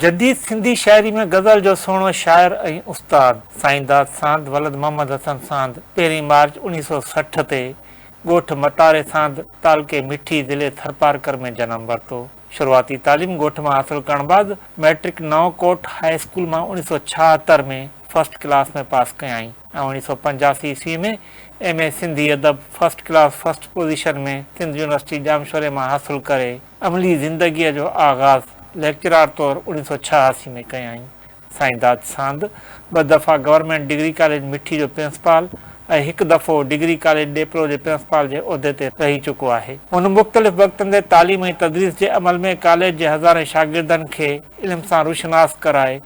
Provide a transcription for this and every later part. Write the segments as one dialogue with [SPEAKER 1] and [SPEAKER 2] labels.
[SPEAKER 1] جديد سنڌي شاعري ۾ غزل جو سهڻو شاعر ۽ استاد سائينداد ساند ولد محمد حسن ساند پهرين مارچ 1960 تي ڳوٺ متاري ساند تعلقي مٺي ضلعي ٿرپارڪر ۾ جنم ورتو. شروعاتي تعليم ڳوٺ مان حاصل ڪرڻ بعد مئٽرڪ نئون ڪوٽ هاء اسڪول مان 1976 ۾ فرسٽ ڪلاس ۾ پاس ڪيائين ۽ 1985 عيسوي ۾ ايم اي سنڌي ادب first class first position ۾ Sindh university ڄامشوري مان حاصل ڪري عملي زندگيء جو آغاز ليڪچرار طور 1986 ۾ ڪيائين. سائين داد ساند ٻه دفعا گورنمينٽ ڊگري ڪاليج مٺي جو پرنسپال ۽ هڪ دفعو ڊگري ڪاليج ڏيپلو جي پرنسپال جي عهدي تي رهي چڪو آهي. هن مختلف وقتن تي تعليم ۽ تدريس جي عمل ۾ ڪاليج جي هزارين شاگردن کي علم سان روشناس ڪرائي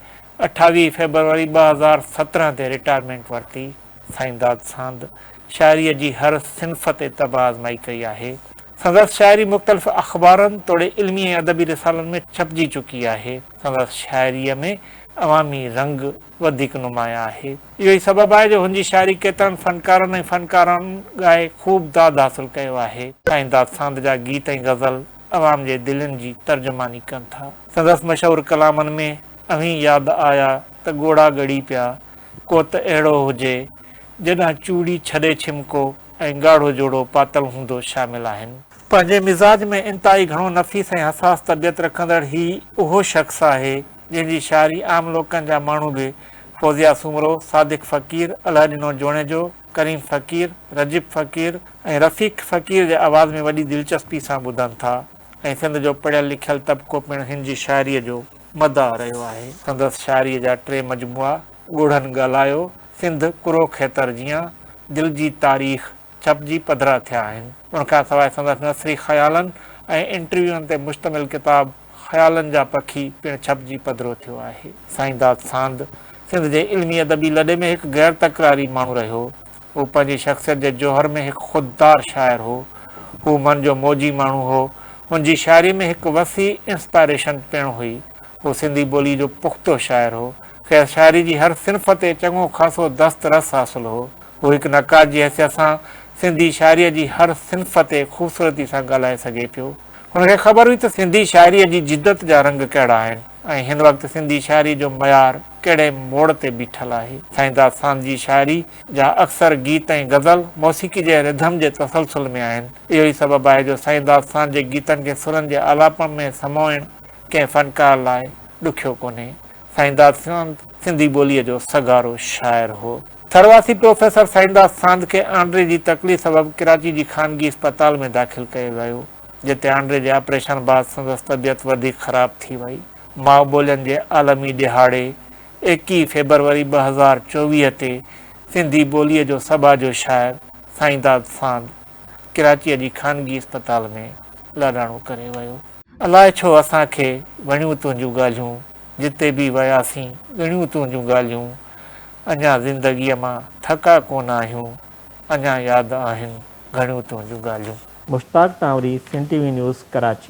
[SPEAKER 1] 28 فيبروري 2017 تي رٽائرمينٽ ورتي. سائين داد ساند شاعريء جي هر صنف تي طبع آزمائي ڪئي آهي. سندس شاعري مختلف اخبارن توڙي علمي ۽ ادبي رسالن ۾ ڇپجي چڪي آهي. سندس شاعريء ۾ عوامي رنگ وڌيڪ نمايان آهي. اهو ئي سبب آهي جو هن جي شاعري ڪيترن فنڪارن ۽ فنڪارائن ڳائي خوب داد حاصل ڪيو آهي. سائين داد ساند جا گيت ۽ غزل عوام جي دلين جي ترجماني ڪن ٿا. سندس مشهور ڪلامن ۾ اوهين ياد آيا ته ڳوڙها ڳڙي پيا، ڪو ته اهڙو هجي، جڏهن چوڙي ڇڏي ڇمڪو، ۽ ڳاڙهو جوڙو پاتل هوندو شامل آهن. پنهنجي مزاج ۾ انتهائي گهڻو نفيس ۽ حساس طبيعت رکندڙ هي اهو شخص آهي، جنهن جي شاعري عام لوڪن جا ماڻهو به فوزيه سومرو، صادق فقير، الهڏنو جوڻيجو، ڪريم فقير، رجب فقير ۽ رفيق فقير جي آواز ۾ وڏي دلچسپي سان ٻڌن ٿا ۽ سنڌ جو پڙهيل لکيل طبقو پڻ هن جي شاعريء جو مداح رهيو آهي. سندس شاعريء جا ٽي مجموعا ڳوڙهن ڳالهايو، سنڌ ڪرو کيتر جيان، دل جي تاريخ ڇپجي پڌرا ٿيا آهن. ان کان سواء سندس نثري خيالن ۽ انٽرويوئن تي مشتمل ڪتاب خيالن جا پکي پڻ ڇپجي پڌرو ٿيو آهي. سائينداد ساند سنڌ جي علمي ادبي لڏي ۾ هڪ غير تڪراري ماڻهو رهيو. هو پنهنجي شخصيت جي جوهر ۾ هڪ خوددار شاعر هو. هو من جو موجي ماڻهو هو. هن جي شاعري ۾ هڪ وسيع انسپائريشن پڻ هئي. هو سنڌي ٻولي جو پختو شاعر هو. کيس شاعري جي هر صنف تي چڱو خاصو دست رس حاصل هو. هو هڪ نقاد جي حيثيت سان سنڌي شاعريء جي هر صنف تي خوبصورتي سان ڳالهائي سگهي پيو. هن کي خبر هئي ته سنڌي شاعريء جي جدت جا رنگ ڪهڙا آهن ۽ هن وقت سنڌي شاعريء جو معيار ڪهڙي موڙ تي بيٺل آهي. سائينداد ساند جي شاعري جا اڪثر گيت ۽ غزل موسيقي جي رڌم جي تسلسل ۾ آهن. اهو ئي سبب آهي جو سائينداد ساند جي گيتن کي سرن جي آلاپڻ ۾ سموئڻ ڪنهن فنڪار لاء ڏکيو ڪونهي. سائينداد ساند سنڌي ٻوليء جو سگهارو شاعر هو. ٿرواسي پروفيسر سائينداد ساند کي آنڊري جي تڪليف سبب ڪراچي جي خانگي اسپتال ۾ داخل ڪيو ويو، جتي آنڊري جي آپريشن بعد سندس طبيعت وڌيڪ خراب ٿي وئي. ماء ٻولين جي عالمي ڏهاڙي 21 فيبروري 2024 تي سنڌي ٻوليء جو سٻاجهو شاعر سائينداد ساند ڪراچيء جي خانگي اسپتال ۾ لاڏاڻو ڪري ويو. الاء ڇو اسان کي وڻيون تنهنجون ڳالهيون، جتي به وياسين ڳڻيون تنهنجون ڳالهيون، اڃا زندگيء مان ٿڪا ڪونه آهيون، اڃا ياد آهن گهڻيون تنهنجون ڳالهيون.
[SPEAKER 2] Mushtaq Tanwari, Sindh T V news, Karachi.